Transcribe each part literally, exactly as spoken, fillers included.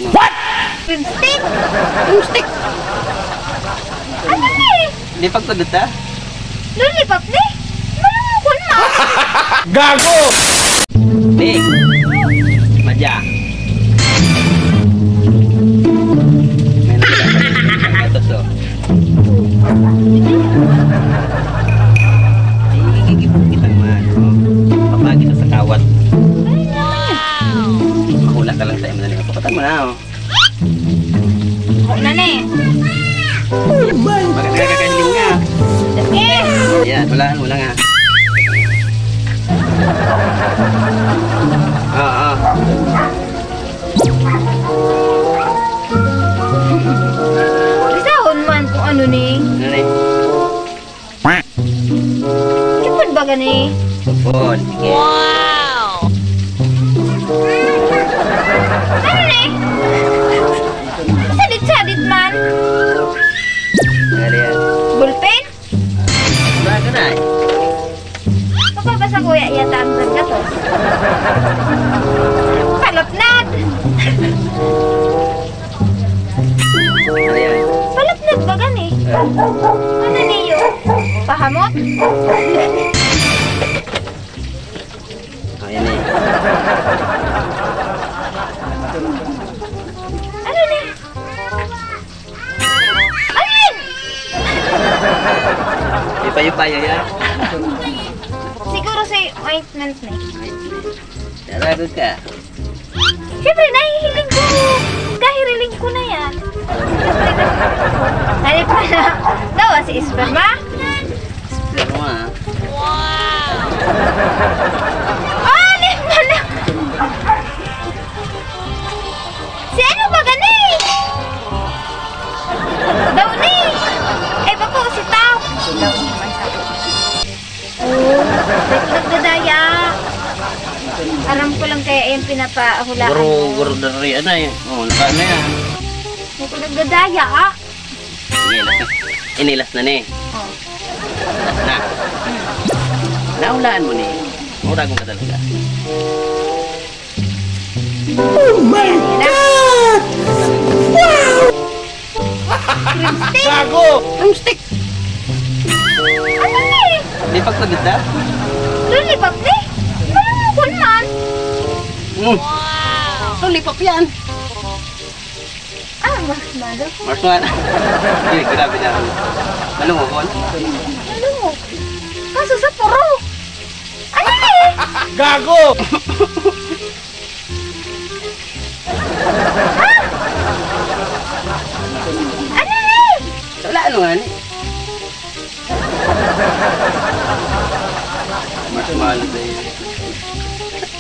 What? Broomstick? Broomstick? Ano ni? Di pagkudot, ah? Lollipop ni? Malungkon, ma. Gago! Di. Madya. May nagkakatos, oh. Ay, gigibon kita naman, oh. Papagi sa kawat. Mahula ka lang sa imo na. Pukatan mo na, oh. Ako na ni. Maganda ka, kahiling nga. Eh! Yan, wala, wala nga. Oo, oo. Bisahon man kung ano ni. Ano ni? Lipod ba gani? Lipod, sige. Wow! Ano ni? Sadit-sadit man. Ano yan? Ballpen? Wala ka na eh. Mababasa ko ya-, yata ang sanggatos. Palapnad! Ano yan? Palapnad ba gani? Ano niyo? Pahamot? Ayan eh. Ano ni? Ayan! Ipayo-payo yan. Siguro si ointment ni. Naragot ka. Siyempre, nahihiling ko. Kahiriling ko na yan. Siyempre, na-, ano pa na? Dawa si esperma? Esperma. Wow! Ah, di pala. Si ano ba gani? Daw ni. Ay, bako, si Tao. Daw ni, man sa Oh, nagdadaya. Aram ko lang kaya yung pinapahulaan Guru, mo. Guru dari, ano eh. Oh, naka na yan. May nagdadaya, ah. Inilas na. Inilas na ni. Oh. Ilas na. Nahulaan mo ni. Murag mo ka talaga. Oh my God! Wow! Broomstick! Gago! Broomstick! Ano ni? Di pagkudot, ah? Lollipop ni? Malungkon man. Mm. Wow! Lollipop yan. Ah, marshmallow. Marshmallow. Ay, grabe na. Malungkon. Malungkon. Kaso sa puro. Ano ni? Gago! Ah! Ano ni? Wala, ano nga ni? Marshmallow day.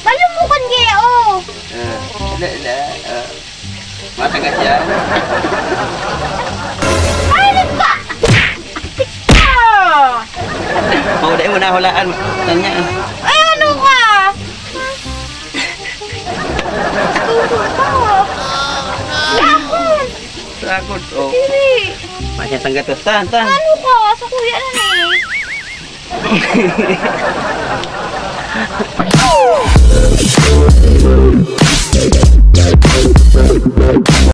Malungkon kaya, oh. Ah, wala, wala. Ah. Matagas yan. Ay, nagpa-, ah! Oh, dahil mo nahulaan. Ano niya? Ay, ano ka? Tuso ka. Lakot. Lakot, oh. Dili. Masya sang gatos. Tan, tan. Ano ka? Sa kuya na ni.